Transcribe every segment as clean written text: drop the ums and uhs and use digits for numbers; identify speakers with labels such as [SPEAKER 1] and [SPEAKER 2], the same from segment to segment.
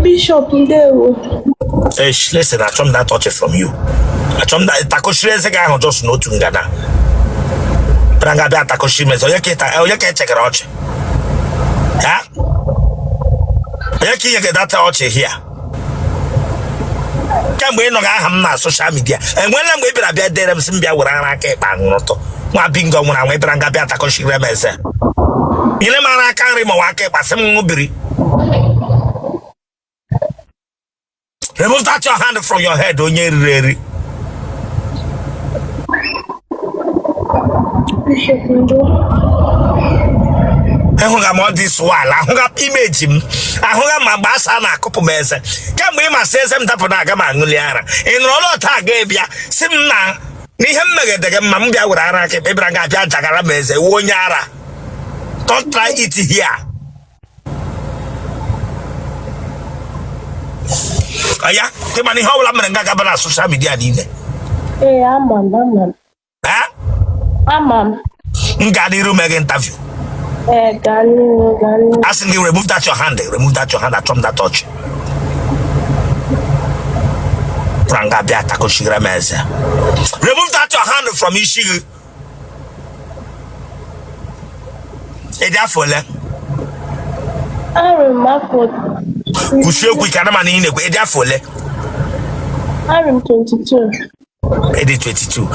[SPEAKER 1] Bishop, ndewo.
[SPEAKER 2] Eish, listen, achọ m that touch from you. Achọ m that takoshiri eze gị ahụ just n'otu ngana. Bịara nga bịa takoshiri m eze, onye ka ịta, onye ka echegara ọchị? Ha? Onye ka inye gị that ọchị here? Kemgbe ị nọga aha m na social media, enwela mgbe ị bịara bịa dere m sị m bịa were ara aka ịkpa ṅụrụtụ. Nwa bingo nwụrụ anwụ, ị bịara nga bịa takoshiri m eze. Nyere m ara aka nri ma ọ aka ịkpa sị m ṅụbiri. Remove that your hand from your head, onye riri eri.
[SPEAKER 1] Bishop ndo.
[SPEAKER 2] Ahụga m all this while, ahụga image m, ahụga ma mgbe asa na-akụpụ m eze. Kemgbe ị masị eze m dapụ na aga m aṅụli ara. Ị nọrọ n'otu aga ịbịa sị m na n'ihe m megide gị mma m bịa were ara aka ịkpa, ị bịara nga abịa jagara m eze, wuo onye ara. Don't try it here. Aya, ị ma na ihe ọbụla mere nga gaba na social media niile.
[SPEAKER 1] Ee, ama m, ama m.
[SPEAKER 2] Ha?
[SPEAKER 1] Ama m.
[SPEAKER 2] M gaa n'iru mee gị interview.
[SPEAKER 1] Ee, gaa n'ihu, gaa n'ihu.
[SPEAKER 2] Asị gị remove that your hand, remove that your hand, achọ m that touch. Bịara nga bịa takoshigara m eze. Remove that your hand from isi gị. Ị dị afọ ole?
[SPEAKER 1] Arị m afọ.
[SPEAKER 2] Kwusie okwu ike, ana m anụ ihe ị na-ekwu. Ị dị afọ ole?
[SPEAKER 1] Arị m 22.
[SPEAKER 2] Ị dị 22.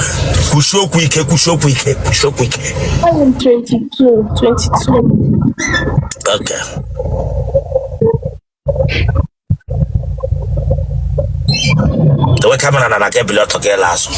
[SPEAKER 2] Kwusie okwu ike, kwusie okwu ike, kwusie okwu ike.
[SPEAKER 1] Arị m 22, 22.
[SPEAKER 2] Okay. Dewe camera na na gị ebili ọtọ gị laa azụ.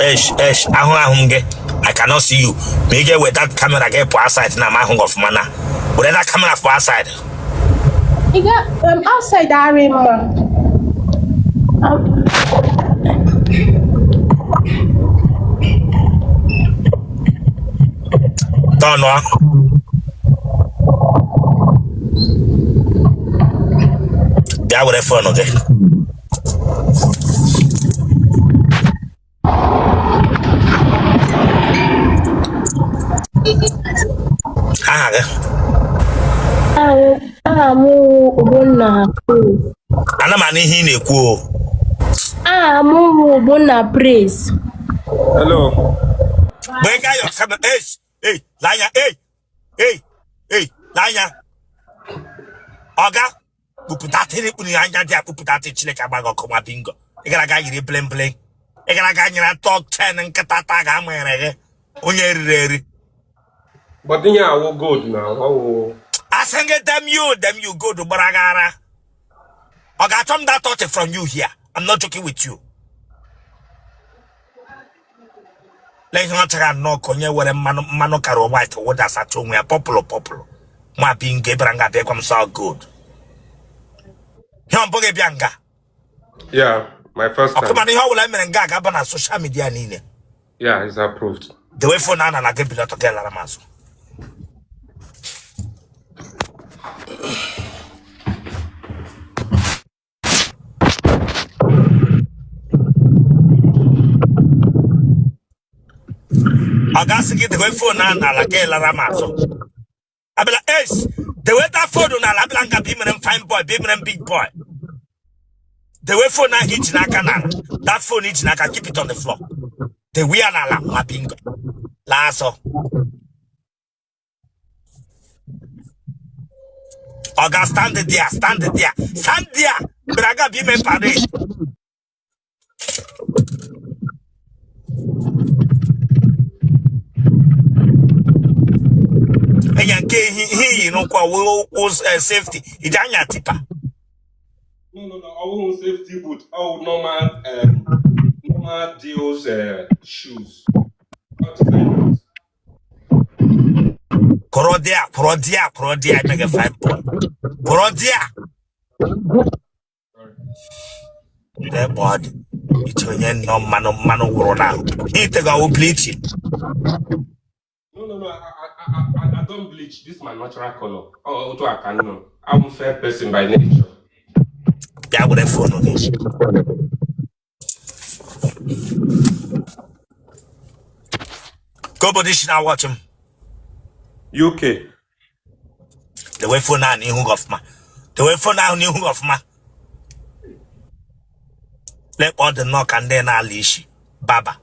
[SPEAKER 2] Esh, esh, ahụ ahụ m gị. I cannot see you. Ma ị ga-eweta camera gị pụọ aside na m ahụ gị ọfụma na. Were that camera pụọ aside.
[SPEAKER 1] Ị ga outside arị mma.
[SPEAKER 2] Turn on. Bịa were phone gị. Aha gị?
[SPEAKER 1] Aha m wụ Ogbonna Praise.
[SPEAKER 2] Ana m anụ ihe ị na-ekwu o.
[SPEAKER 1] Aha m wụ Ogbonna Praise.
[SPEAKER 3] Hello.
[SPEAKER 2] Mgbe ị ga-ayọ kama ei ei lee anya ei ei ei lee anya ọga kpupụta atịrị kpuru ya anya dị akpụpụta atị Chineke agbaghị ọkụ nwa bingo ị gara aga yiri bling bling ị gara aga nyere tọk chen nkịta taa ga-amanyere gị onye riri eri.
[SPEAKER 3] But ihe a wụ gold na ọ wụ.
[SPEAKER 2] Asị gị damn you, damn you, gold gbara gị ara. Ọ ga-achọ m that touch from you here. I'm not joking with you. Lee ihe ọ chara nnọọ ka onye were mmanụ mmanụ kara white wụda sacha onwe ya purple purple nwa bingo ị bịara nga bịa gwa m sọ gold ihe ọ bụghị bịa nga.
[SPEAKER 3] Yeah, my first time.
[SPEAKER 2] Ọ kwa ị ma na ihe ọ bụla mere nga ga-aba na social media niile.
[SPEAKER 3] Yeah, it's approved.
[SPEAKER 2] Dewe phone a na gị bili ọtọ gị lara m azụ. Ọ ga-asị gị dewe phone a n'ala ka ị lara m azụ. Abịala ace dewe that phone n'ala abịala nga bụ imere m fine boy bụ imere m big boy. Dewe phone ahụ i ji n'aka n'ala. That phone i ji n'aka, keep it on the floor. Dewe ya n'ala nwa bingo. Laa azụ. Ọ ga stand there, stand there, stand there. Bịara ga bụ ime parade. Enya nke ihe ihe iyi n'ụkwụ ọwụ ụkwụ safety iji anya tipper.
[SPEAKER 3] No, ọ wụghị safety boot, ọ wụ normal deals shoes. Not sandals.
[SPEAKER 2] Kwụrụ dị a, kwụrụ dị a, kwụrụ dị a, emeghe fine boy. Kwụrụ dị a.
[SPEAKER 3] Sorry.
[SPEAKER 2] Ebe ọ dị iche onye nnọọ mmanụ mmanụ wụrụ n'ahụ ite gị ọwụ bleaching.
[SPEAKER 3] No, I don't bleach. This is my natural color. Oh, otu a ka m nọ. I'm a fair person by nature.
[SPEAKER 2] Bịa were phone gị. Ka obodo isi na watch m.
[SPEAKER 3] UK.
[SPEAKER 2] Dewe phone ahụ n'ihu gị ọfụma. Dewe phone ahụ n'ihu gị ọfụma. Lekpa ọ dị nnọọ ka ndị na-ala isi barber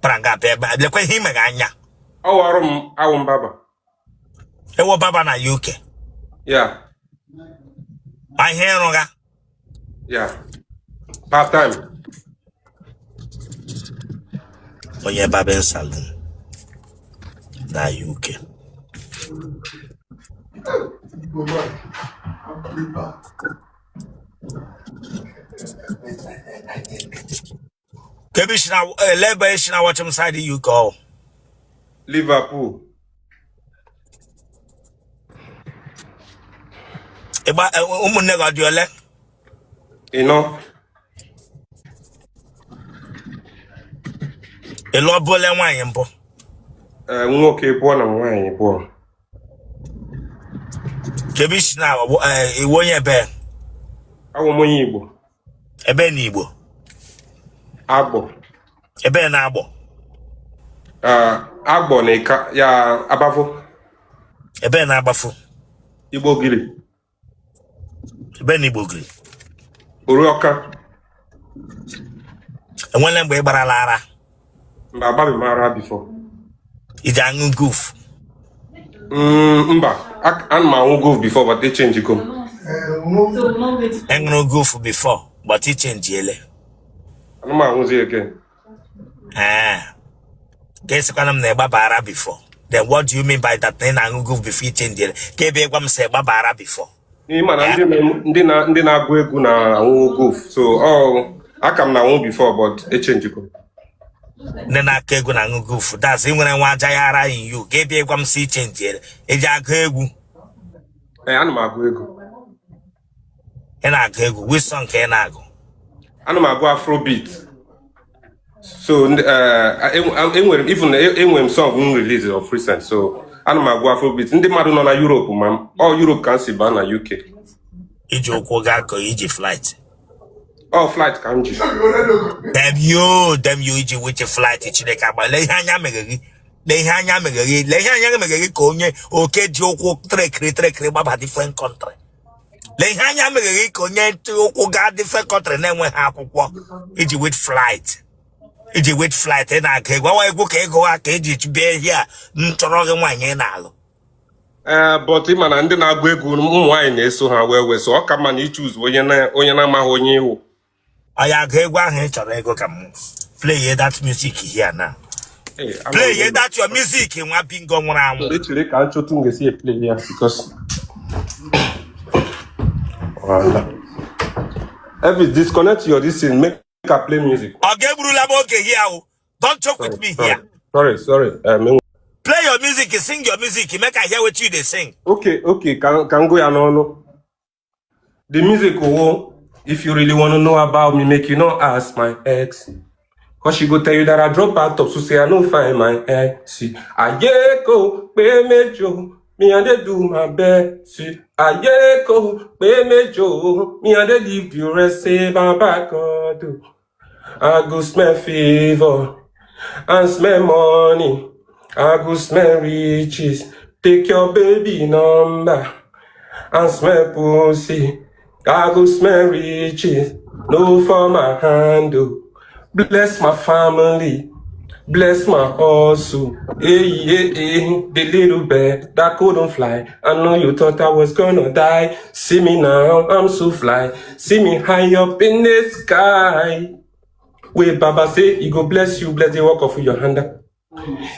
[SPEAKER 2] pranga bịa ebe a. Lekwa ihe imeghe anya.
[SPEAKER 3] Ọ wụ ọrụ m, awụ m barber.
[SPEAKER 2] Ewo barber na UK.
[SPEAKER 3] Yeah,
[SPEAKER 2] Ma ihe ịrụgha.
[SPEAKER 3] Yeah. Part time.
[SPEAKER 2] Onye barbing salon na UK. Ka ebe isi na ele ebe isi na watch m side UK ọ.
[SPEAKER 3] Liverpool.
[SPEAKER 2] Ịgba ụmụnne gị ọ dị ole?
[SPEAKER 3] 4.
[SPEAKER 2] Ị lụọbuole nwaanyị mbụ?
[SPEAKER 3] Eh, nwoke bụọ na nwaanyị bụọ.
[SPEAKER 2] Ka ebe isi na iwu onye ebe?
[SPEAKER 3] Awụ m onye Igbo.
[SPEAKER 2] Ebe na Igbo?
[SPEAKER 3] Agbọ.
[SPEAKER 2] Ebe na Agbọ?
[SPEAKER 3] Agbọ na Ịka ya Abafo.
[SPEAKER 2] Ebe na Agbafo?
[SPEAKER 3] Igbogiri.
[SPEAKER 2] Ebe na Igbogiri?
[SPEAKER 3] Oriọka.
[SPEAKER 2] Enwele mgbe ị gbarala ara?
[SPEAKER 3] Mba, agbabi m ara before.
[SPEAKER 2] Iji aṅụ guf?
[SPEAKER 3] Mba, ana m aṅụ guf before, but they change go.
[SPEAKER 2] Ịṅụrụ guf before, but i chenjiele?
[SPEAKER 3] Ana m aṅụzi again.
[SPEAKER 2] Ee, ka esikwana m na ịgbaba ara before. Then what do you mean by that na ị na-aṅụ guf before, i chenjiele? Ka ebe ịgwa m sị ịgbaba ara before.
[SPEAKER 3] N'ime na ndị na- ndị na ndị na-agụ egwu na-aṅụ guf, so ọ aka m na-aṅụ before, but echenjigo.
[SPEAKER 2] Ndị na-akụ egwu na-aṅụ guf. That's ị nwere nwa aja ya ara in you. Ka ebe ịgwa m sị i chenjiele, eji agụ egwu?
[SPEAKER 3] Ee, ana m agụ egwu.
[SPEAKER 2] Ị na-agụ egwu? Which song ka ị na-agụ?
[SPEAKER 3] Ana m agụ afrobeat, so enwere m, even enwere m song m release of recent, so ana m agụ afrobeat. Ndị mmadụ nọ na Europe, ma m ọ Europe ka m si baa na UK.
[SPEAKER 2] Iji ụkwụ gaa ka iji flight?
[SPEAKER 3] Ọ flight ka m ji.
[SPEAKER 2] Dem yo, dem yo, iji which flight? Chineke agba. Lee ihe anya mere gị, lee ihe anya mere gị, lee ihe anya mere gị, ka onye oke ji ụkwụ trekiri trekiri gbaba different country. Lee ihe anya mere gị, ka onye ji ụkwụ gaa different country na-enweghị akwụkwọ. Iji with flight, iji with flight. Ị na-agụ egwu awa egwu ka ego ha ka eji bịa ihe a m chọrọ gị nwaanyị ị na-alụ?
[SPEAKER 3] Ee, but ị ma na ndị na-agụ egwu, ụmụ nwaanyị na-eso ha wee wee, so ọ ka mma na ichuzu onye na-amaghị onye iwu.
[SPEAKER 2] Ọ ya agụ egwu ahụ ị chọrọ ego ka m play that music here now.
[SPEAKER 3] Ee, ama m.
[SPEAKER 2] Play that your music, nwa bingo nwụrụ anwụ.
[SPEAKER 3] Echere ka m chọtụ m ga-esi eplay ya because Wala. Elvis, disconnect your this thing, make I play music.
[SPEAKER 2] Ọ ga-egburula m oge here o. Don't joke with me
[SPEAKER 3] Sorry,
[SPEAKER 2] here.
[SPEAKER 3] sorry, sorry.
[SPEAKER 2] Play your music, sing your music, make I hear what you dey sing.
[SPEAKER 3] Okay, ka m go ya n'ọnụ. The music wo, if you really want to know about me, make you not ask my ex. 'Cause she go tell you that I drop out of, so say I no find my ex. Ayeko, pé mejo, me and they do my best. Ayeko, pé mejo, me and they leave the rest, say Baba God. I go smell favor and smell money. I go smell riches. Take your baby number and smell pussy. I go smell riches. No for my handle. Bless my family. Bless my hustle. Hey, hey, hey. The little bird that couldn't fly. I know you thought I was gonna die. See me now, I'm so fly. See me high up in the sky. Wait, Baba say, he go bless you, bless the work of your hand.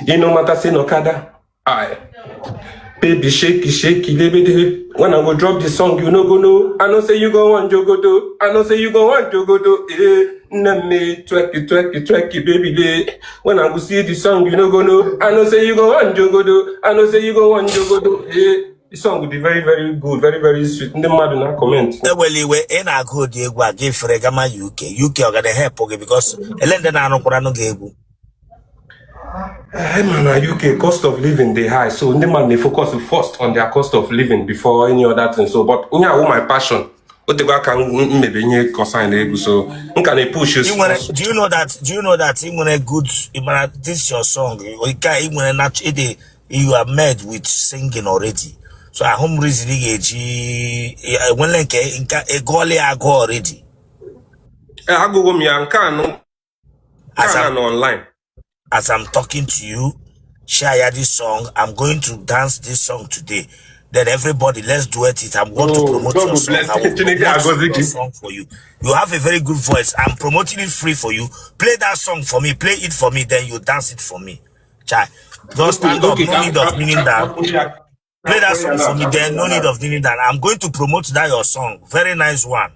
[SPEAKER 3] You no matter say no kada. Aye. Baby, shaky, shaky, baby. When I go drop this song, you no go know. I know say you go want jogodo. I know say you go want jogodo. Eh, me twerk it, twerk it, twerk it, baby. Eh. When I go see the song, you no go know. I know say you go want jogodo. I know say you go want jogodo. Eh, The song dị very very good, very very sweet. Ndị mmadụ na comment.
[SPEAKER 2] Ewela iwe, ị na-agụ ụdị egwu a gị fere gama UK. UK ọ gana help gị? Because ele ndị na-arụkwaranụ gị egwu?
[SPEAKER 3] Eh, man, na UK cost of living dey high, so ndị mmadụ na-focus first on their cost of living before any other thing. So, but ihe awụ my passion. O tego aka m mebe ihe concern egwu, so m ka na-epush.
[SPEAKER 2] Ị nwere, do you know that ị nwere good, ị mara this your song nke a ị nwere ịdị, you are made with singing already, so ahụ m reason ị ga-eji enwele nke ịgụọla ya agụ already.
[SPEAKER 3] Eh, agụgụ m ya nke anụ nke
[SPEAKER 2] As
[SPEAKER 3] a
[SPEAKER 2] I'm
[SPEAKER 3] na online.
[SPEAKER 2] As I'm talking to you, share ya this song. I'm going to dance this song today. Then everybody, let's duet it. I'm going to
[SPEAKER 3] Oh,
[SPEAKER 2] promote
[SPEAKER 3] God
[SPEAKER 2] your
[SPEAKER 3] will
[SPEAKER 2] song.
[SPEAKER 3] bless
[SPEAKER 2] I will
[SPEAKER 3] Chineke
[SPEAKER 2] promote
[SPEAKER 3] agọzi
[SPEAKER 2] your
[SPEAKER 3] gị.
[SPEAKER 2] song for you. You have a very good voice. I'm promoting it free for you. Play that song for me. Play it for me. Then you dance it for me. Chai. Just stand up.
[SPEAKER 3] Okay,
[SPEAKER 2] No
[SPEAKER 3] ka
[SPEAKER 2] need
[SPEAKER 3] ka
[SPEAKER 2] of kneeling
[SPEAKER 3] ka
[SPEAKER 2] down.
[SPEAKER 3] ka
[SPEAKER 2] Play that
[SPEAKER 3] ka
[SPEAKER 2] song for me. Then no need of kneeling down. I'm going to promote that your song. Very nice one.